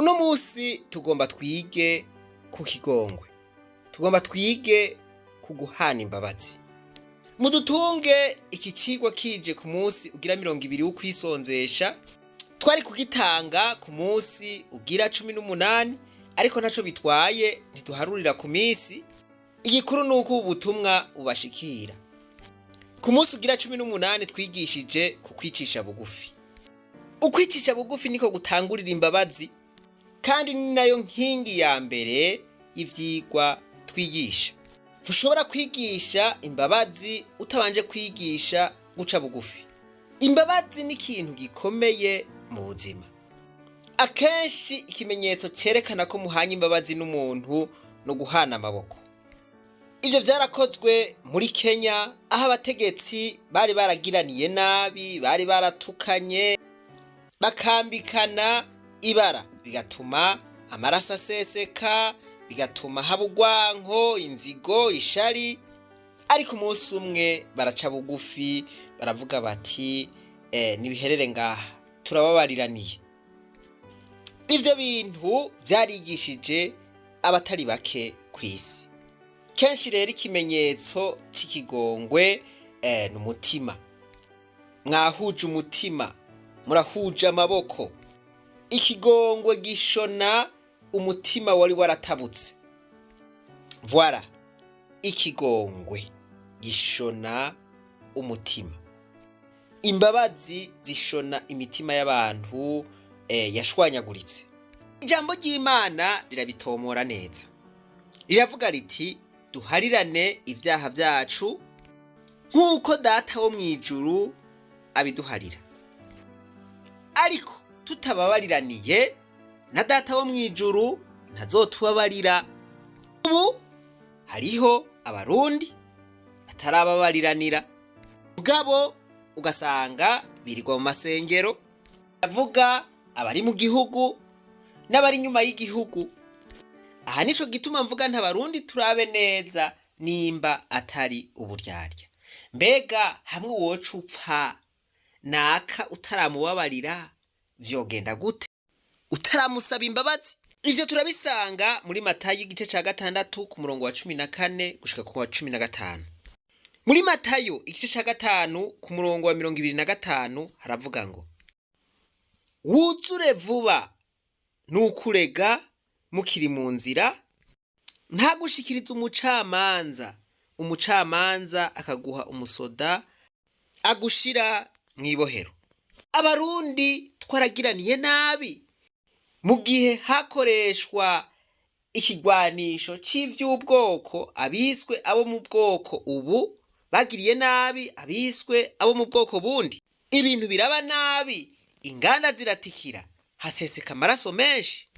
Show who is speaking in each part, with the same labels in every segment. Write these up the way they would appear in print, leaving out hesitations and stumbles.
Speaker 1: Uno munsi tugomba twige ku kigongwe, tugomba twige ku guhana imbabazi. Mudutunge iki cigwa kije ku munsi ugira 20 w'ukwisonzesha. Twari kugitanga ku munsi ugira 18, ariko ntaco bitwaye, ntiduharurira ku minsi. Igikuru ni uko ubu butumwa bubashikira. Ku munsi ugira 18 twigishije ku kwicisha bugufi. Ukwicisha bugufi niko gutangurira imbabazi, kandi ni nayo nkingi ya mbere y'ivyigwa twigisha. Ntushobora kwigisha imbabazi utabanje kwigisha guca bugufi. Imbabazi ni ikintu gikomeye mu buzima. Akenshi ikimenyetso cerekana ko muhanye imbabazi n'umuntu no guhana amaboko. Ivyo vyarakozwe muri Kenya, aho abategetsi bari baragiraniye nabi, bari baratukanye, bakambikana ibara, bigatuma amaraso aseseka, bigatuma haba urwanko, inzigo, ishari. Ariko umunsi umwe baraca bugufi, baravuga bati: "Nibiherere ngaha, turababariraniye." Ivyo bintu vyarigishije abatari bake kw'isi. Kenshi rero ikimenyetso c'ikigongwe ni umutima. Mwahuje umutima, murahuje amaboko. Ikigongwe gishona umutima wari waratabutse. Voilà, ikigongwe gishona umutima. Imbabazi zishona imitima y'abantu yashwanyaguritse. Ijambo ry'Imana rirabitomora neza, riravuga riti: "Duharirane ibyaha byacu nk'uko Data wo mu ijuru abiduharira." Ariko tutababariraniye, na Data wo mu ijuru ntazotubabarira. Ubu hariho Abarundi batarababariranira, mugabo ugasanga birirwa mu masengero. Avuga abari mu gihugu n'abari inyuma y'igihugu. Aha nico gituma mvuga nti: Abarundi turabe neza nimba atari uburyarya. Mbega hamwe woca upfa naka utaramubabarira, vyogenda gute? Utaramusaba imbabazi? Ivyo turabisanga muri Matayo igice ca 6 ku murongo wa 14 gushika ku wa 15. Muri Matayo igice ca 5 ku murongo wa 25 haravuga ngo: "Wuzure vuba nukurega mukiri mu nzira, ntagushikiriza umucamanza, umucamanza akaguha umusoda agushira mw'ibohero." Abarundi twaragiraniye nabi mu gihe hakoreshwa ikigwanisho c'ivy'ubwoko. Abiswe abo mu bwoko ubu bagiriye nabi abiswe abo mu bwoko bundi, ibintu biraba nabi, inganda ziratikira, haseseka amaraso menshi.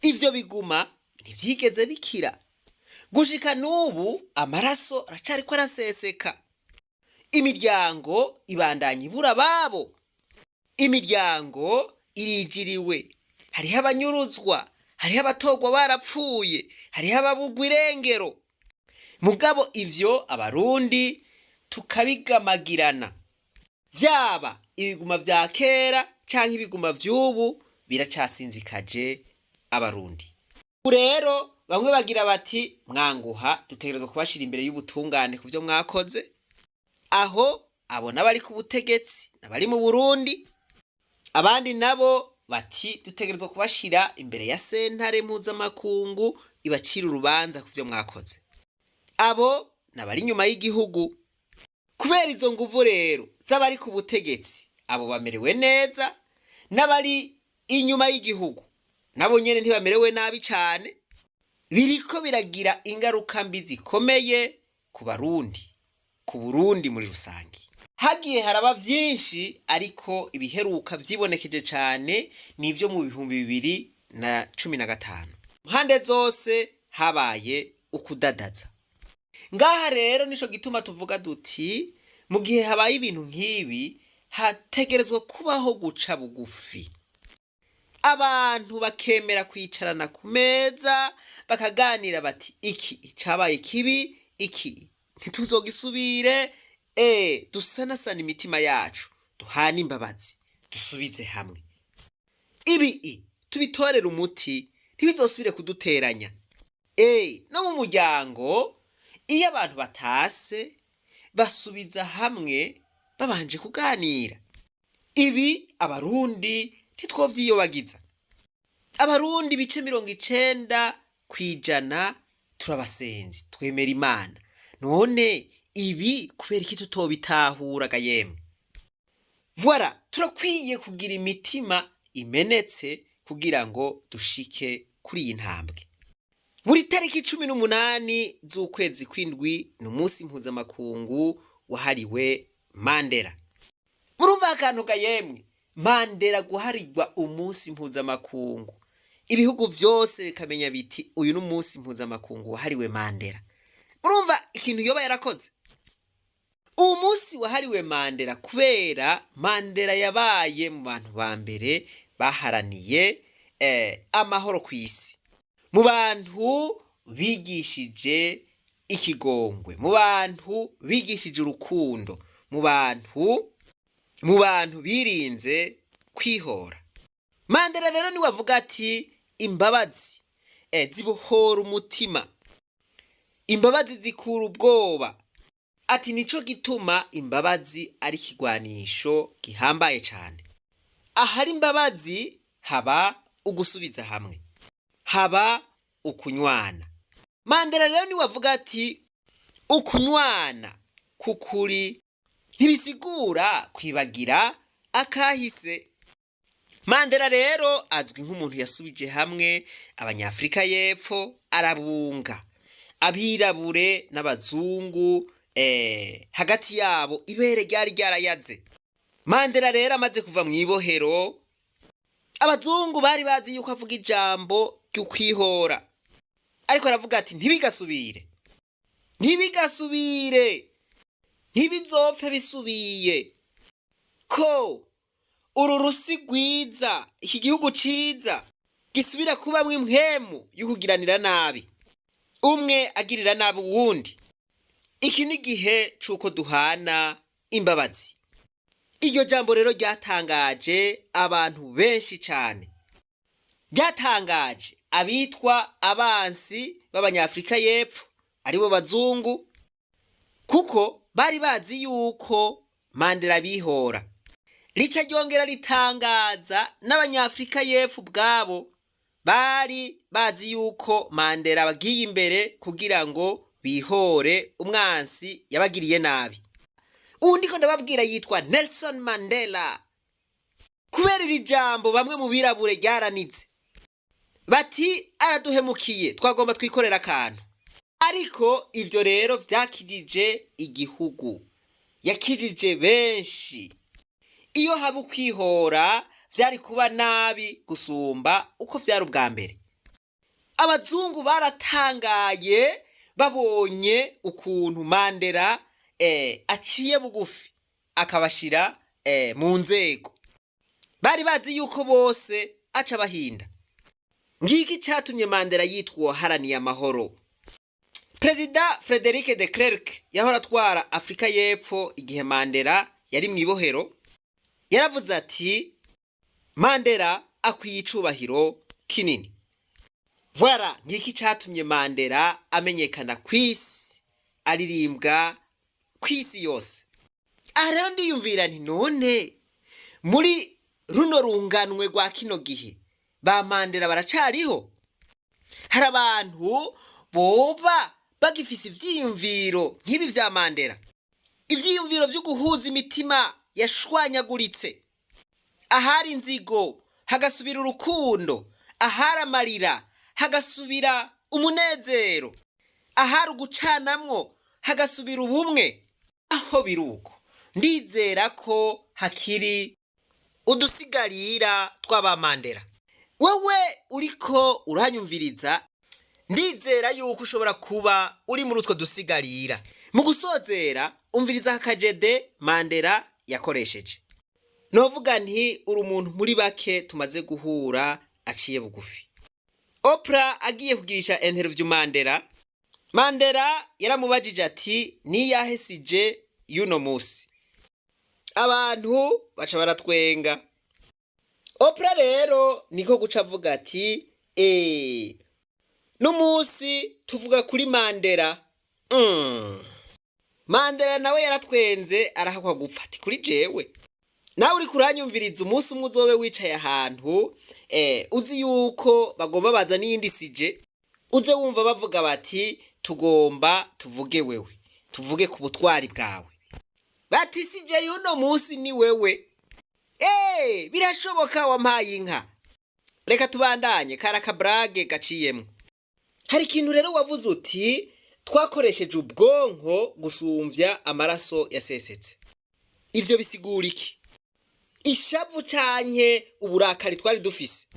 Speaker 1: Ivyo biguma ntivyigeze bikira. Gushika n'ubu amaraso aracariko araseseka, imiryango ibandanya ibura ababo, imiryango irijiriwe, hariho abanyuruzwa, hariho abatorwa barapfuye, hariho ababugwa irengero. Mugabo ivyo Abarundi tukabigamagirana. Vyaba ibiguma vya kera canke ibiguma vy'ubu, biracasinzikaje Abarundi. Ubu rero bamwe bagira bati: "Mwanguha, dutegerezwa kubashira imbere y'ubutungane ku vyo mwakoze." Aho abo n'abari ku butegetsi, n'abari mu Burundi. Abandi nabo bati: "Dutegerezwa kubashira imbere ya sentare mpuzamakungu ibacira urubanza ku vyo mwakoze." Abo n'abari inyuma y'igihugu. Kubera izo nguvu rero z'abari ku butegetsi, abo bamerewe neza, n'abari inyuma y'igihugu nabo nyene ntibamerewe nabi cane. Biriko biragira ingaruka mbi zikomeye ku Barundi, ku Burundi muri rusange. Hagiye haraba vyinshi, ariko ibiheruka vyibonekeje cane ni ivyo mu 2015. Mpande zose habaye ukudadaza. Ngaha rero nico gituma tuvuga duti: mu gihe habaye ibintu nk'ibi, hategerezwa kubaho guca bugufi, abantu bakemera kwicarana ku meza, bakaganira bati: "Iki cabaye kibi, iki ntituzogisubire, dusanasana imitima yacu, duhane imbabazi, dusubize hamwe ibi." Tubitorere umuti, ntibizosubire kuduteranya. No mu muryango, iyo abantu batase basubiza hamwe babanje kuganira. Ibi Abarundi ntitwovyiyobagiza. Abarundi 90% turabasenzi, twemera Imana. None ibi kubera iki tutobitahuraga? Yemwe, voilà, turakwiye kugira imitima imenetse kugira ngo dushike kuri iyi ntambwe. Buri tariki 18 z'ukwezi kw'indwi ni umunsi mpuzamakungu wahariwe Mandela. Murumva akantu ga yemwe, Mandela guharirwa umunsi mpuzamakungu, ibihugu vyose bikamenya biti uyu ni umunsi mpuzamakungu wahariwe Mandela. Murumva ikintu yoba yarakoze. Uwo munsi wahariwe Mandela kubera Mandela yabaye mu bantu ba mbere baharaniye amahoro ku isi, mu bantu bigishije ikigongwe, mu bantu bigishije urukundo, mu bantu birinze kwihora. Mandela rero niwe avuga ati imbabazi zibohora umutima, imbabazi zikura ubwoba. Ati nico gituma imbabazi ari ikigwanisho gihambaye cane. Ahari imbabazi haba ugusubiza hamwe, haba ukunywana. Mandela rero niwe avuga ati ukunywana kukuri ntibisigura kwibagira akahise. Mandela rero azwi nk'umuntu yasubije hamwe Abanyafrika y'Epfo, arabunga abirabure n'abazungu. Hagati yabo ibere ryari ryarayaze. Mandela rero amaze kuva mu ibohero, abazungu bari bazi yuko avuga ijambo ry'ukwihora, ariko aravuga ati ntibigasubire, ntibigasubire, ntibizopfe bisubiye, ko uru rusi rwiza, iki gihugu ciza gisubira kubamwo impwemu y'ukugiranira nabi, umwe agirira nabi uwundi. Iki ni igihe c'uko duhana imbabazi. Iryo jambo rero ryatangaje abantu benshi cane, ryatangaje abitwa abansi b'Abanyafrika y'Epfo, aribo bazungu, kuko bari bazi yuko Mandela bihora. Rica ryongera ritangaza n'Abanyafrika y'Epfo ubwabo, bari bazi yuko Mandela bagiye imbere kugira ngo bihore umwansi yabagiriye nabi. Ubu ndiko ndababwira yitwa Nelson Mandela. Kubera iri jambo, bamwe mu birabure ryaranitse, bati araduhemukiye, twagomba twikorera akantu. Ariko ivyo rero vyakijije igihugu, yakijije benshi. Iyo haba ukwihora vyari kuba nabi gusumba uko vyari ubwa mbere. Abazungu baratangaye babonye ukuntu Mandela aciye bugufi, akabashira mu nzego. Bari bazi yuko bose aca bahinda. Ngiki catumye Mandela yitwa uwaharaniye amahoro. Perezida Frederic de Klerk yahora atwara Afurika y'Epfo igihe Mandela yari mu ibohero, yaravuze ati Mandela akwiye icubahiro kinini. Voilà, ngiki catumye Mandela amenyekana kw'isi, aririmbwa kw'isi yose. Aha rero ndiyumvira nti none muri runo runganwe rwa kino gihe ba Mandela baracariho? Hari abantu boba bagifise ivyiyumviro nk'ibi vya Mandela, ivyiyumviro vyo guhuza imitima yashwanyaguritse, ahari inzigo hagasubira urukundo, ahari amarira hagasubira umunezero, ahari ugucanamwo hagasubira ubumwe? Aho biruko, ndizera ko hakiri udusigarira tw'abamandera. Wewe uriko uranyumviriza, ndizera yuko ushobora kuba uri muri utwo dusigarira. Mu gusozera, umviriza akajede Mandela yakoresheje. Novuga nti uri umuntu muri bake tumaze guhura aciye bugufi. Oprah agiye kugirisha interview Mandela, Mandela yaramubajije ati niyahe sujet y'uno musi? Abantu baca baratwenga. Oprah rero niko guca avuga ati eee, n'umunsi tuvuga kuri Mandela. Mandela nawe yaratwenze, arahakwa gupfa, ati kuri jewe nawe uriko uranyumviriza, umunsi umwe uzobe wicaye ahantu uzi yuko bagomba baza n'iyindi sujet, uze wumva bavuga bati tugomba tuvuge wewe, tuvuge ku butwari bwawe, bati sujet y'uno munsi ni wewe. Birashoboka, wampaye inka. Reka tubandanye, kari akaburage gaciyemwo. Hari ikintu rero wavuze uti twakoresheje ubwonko gusumvya amaraso yasesetse. Ivyo bisigura iki? Ishavu canke uburakari twari dufise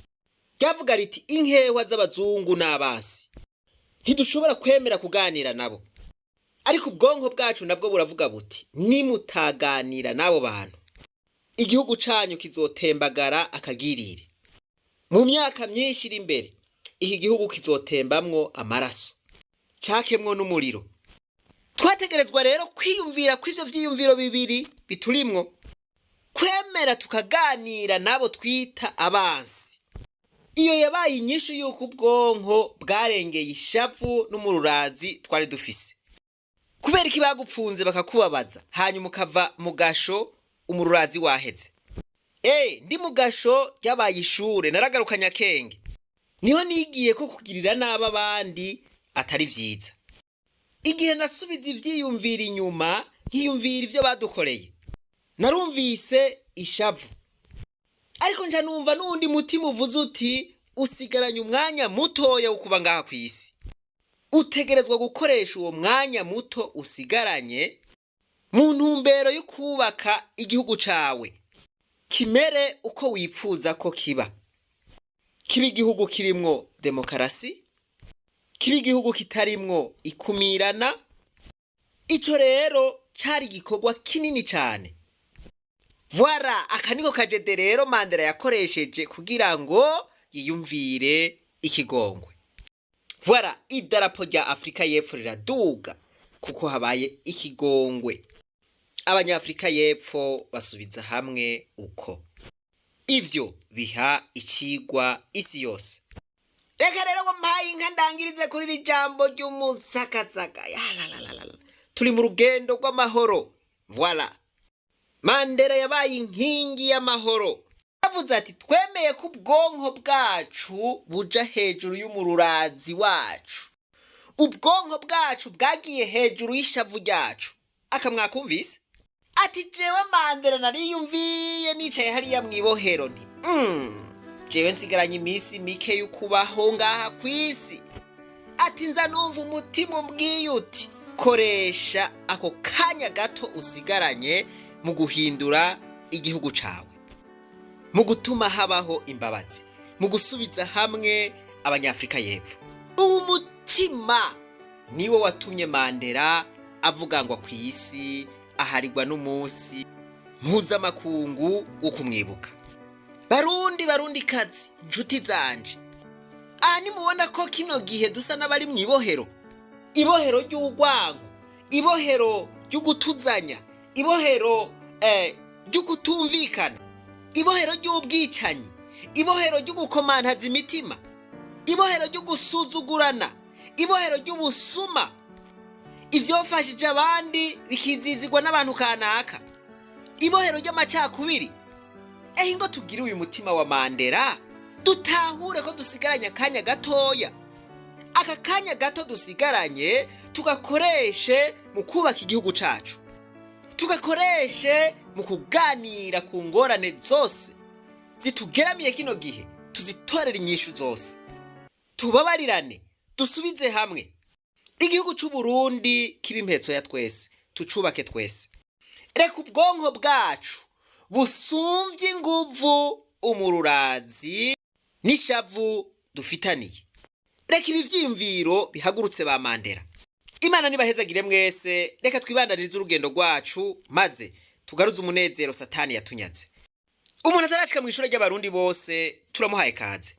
Speaker 1: ryavuga riti inkehwa z'abazungu n'abansi, ntidushobora kwemera kuganira nabo. Ariko ubwonko bwacu nabwo buravuga buti nimutaganira n'abo bantu, igihugu canyu kizotembagara akagirire. Mu myaka myinshi iri imbere, iki gihugu kizotembamwo amaraso, cakemwo n'umuriro. Twategerezwa rero kwiyumvira kw'ivyo vyiyumviro bibiri biturimwo, kwemera tukaganira n'abo twita abansi. Iyo yabaye inyishu y'uko ubwonko bwarengeye ishavu n'umururazi twari dufise. Kubera iki bagupfunze bakakubabaza, hanyuma ukava mu gasho umururazi waheze? Ndi mu gasho ryabaye ishure, naragarukanye akenge. Niho nigiye ko kugirira nabi abandi atari vyiza. Igihe nasubiza ivyiyumvira inyuma, nkiyumvira ivyo badukoreye, narumvise ishavu, ariko nca numva n'uwundi mutima uvuze uti usigaranye umwanya mutoya wo kuba ngaha kw'isi, utegerezwa gukoresha uwo mwanya muto usigaranye mu ntumbero yo kubaka igihugu cawe kimere uko wipfuza ko kiba, kiba igihugu kirimwo demokarasi, kiba igihugu kitarimwo ikumirana. Ico rero cari igikorwa kinini cane. Voilà, aka niko kajede rero Mandela yakoresheje kugira ngo yiyumvire ikigongwe. Voilà, idarapo rya Afrika y'Epfo riraduga kuko habaye ikigongwe, Abanyafrika y'Epfo basubiza hamwe uko. Ivyo biha icigwa isi yose. Reka rero ngo mpaye inka ndangirize kuri iri jambo ry'umusakatsaka. Yalalalala. Turi mu rugendo rw'amahoro. Voilà, Mandela yabaye inkingi y'amahoro. Yavuze ati twemeye ko ubwonko bwacu buja hejuru y'umururazi wacu, ubwonko bwacu bwagiye hejuru y'ishavu ryacu. Akamwakumvise ati jewe Mandela nariyumviye nicaye hariya mw'ibohero nti jewe nsigaranye iminsi mike y'ukubaho ngaha kw'isi. Ati nza numva umutima umbwiye uti koresha ako kanya gato usigaranye mu guhindura igihugu cawe, mu gutuma habaho imbabazi, mu gusubiza hamwe Abanyafrika y'Epfo. Uwo mutima niwo watumye Mandela avuga ngo ku isi aharirwa n'umunsi mpuzamakungu wo kumwibuka. Barundi, Barundi kazi, inshuti zanje, aha nimubona ko kino gihe dusa n'abari mu ibohero, ibohero ry'urwango, ibohero ry'ugutuzanya, ibohero ry'ukutumvikana, ibohero ry'ubwicanyi, ibohero ry'ugukomantaza imitima, ibohero ry'ugusuzugurana, ibohero ry'ubusuma, ivyofashije abandi bikizizigwa n'abantu kanaka, ibohero ry'amacakubiri. Ehe, ngo tugire uyu mutima wa Mandela, dutahure ko dusigaranye akanya gatoya. Aka kanya gato dusigaranye tugakoreshe mu kubaka igihugu cacu, tugakoreshe mu kuganira ku ngorane zose zitugeramiye kino gihe, tuzitorere inyishu zose, tubabarirane, dusubize hamwe igihugu c'u Burundi, kiba impetso ya twese, tucubake twese. Reka ubwonko bwacu busumvye inguvu umururazi n'ishavu dufitaniye. Reka ibi vyiyumviro bihagurutse ba Mandela. Imana nibahezagire mwese. Reka twibandanirize urugendo rwacu, maze tugaruze umunezero Satani yatunyaze. Umuntu atarashika mw'ishure ry'Abarundi bose, turamuhaye kaze.